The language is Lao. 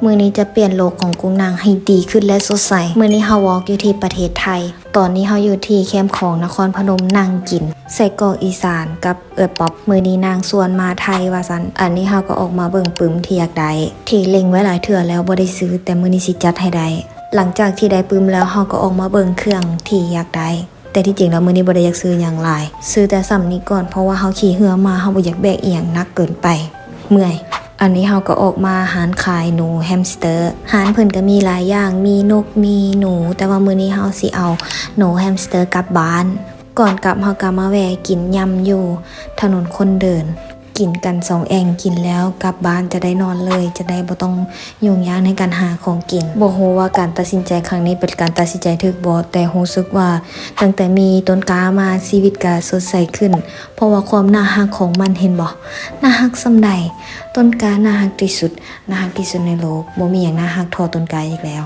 ມື້ນີ້ຈະປ່ຽນໂລກຂອງກຸ້ງນາງໃຫ້ດີຂຶ້ນ ແລະ ສົດໃສ. ມື້ນີ້ເຮົາວອກຢູ່ທີ່ປະເທດໄທ. ຕອນນີ້ເຮົາຢູ່ທີ່ແຄມຂອງນະຄອນພະນົມ, ນັ່ງກິນໄສ້ກອກອີສານກັບເອື້ອຍປ໋ອບ. ມື້ນີ້ນາງຊວນມາໄທວ່າຊັ້ນ. ອັນນີ້ເຮົາກໍອອກມາເບິ່ງປຶ້ມທີ່ຢາກໄດ້, ທີ່ເລັງໄວ້ຫຼາຍເທື່ອແລ້ວບໍ່ໄດ້ຊື້, ແຕ່ມື້ນີ້ຊິຈັດໃຫ້ໄດ້. ຫຼັງຈາກທີ່ໄດ້ປຶ້ມແລ້ວ, ເຮົາກໍອອກມາເບິ່ງເຄື່ອງທີ່ຢາກໄດ້. ແຕ່ທີ່ຈິງແລ້ວມື້ນີ້ບໍ່ໄດ້ຢາກຊື້ຫຍັງຫຼາຍ, ຊື້ແຕ່ສ່ຳນີ້ກ່ອນ, ເພາະວ່າເຮົາຂີ່ເຮືອມາ, ເຮົາບໍ່ຢາກແບກອີ່ຫຍັງໜັກເກີນໄປ, ເມື່ອຍ. ອັນນີ້ເຮົາກໍອອກມາຮ້ານຂາຍໜູແຮມສະເຕີ. ຮ້ານເພິ່ນກໍມີຫຼາຍຢ່າງ, ມີນົກ ມີໜູ, ແຕ່ວ່າມື້ນີ້ເຮົາຊິເອົາໜູແຮມສະເຕີກັບບ້ານ. ກ່ອນກັບເຮົາກໍມາແວ່ກິນຍຳຢູ່ຖະໜົນຄົນເດີນ. ກິນກັນສອງແອ່ງ, ກິນແລ້ວກັບບ້ານຈະໄດ້ນອນເລີຍ, ຈະໄດ້ບໍ່ຕ້ອງຫຍຸ້ງຍາກໃນການຫາຂອງກິນ. ບໍ່ຮູ້ວ່າການຕັດສິນໃຈຄັ້ງນີ້ເປັນການຕັດສິນໃຈຖືກບໍ່, ແຕ່ຮູ້ສຶກວ່າຕັ້ງແຕ່ມີຕົ້ນກ້າມາ, ຊີວິດກໍສົດໃສຂຶ້ນ ເພາະວ່າຄວາມໜ້າຮັກຂອງມັນ, ເຫັນບໍ່? ໜ້າຮັກສ່ຳໃດ? ຕົ້ນກ້າໜ້າຮັກທີ່ສຸດ, ໜ້າຮັກທີ່ສຸດໃນໂລກ. ບໍ່ມີຫຍັງໜ້າຮັກເທົ່າຕົ້ນກ້າອີກແລ້ວ.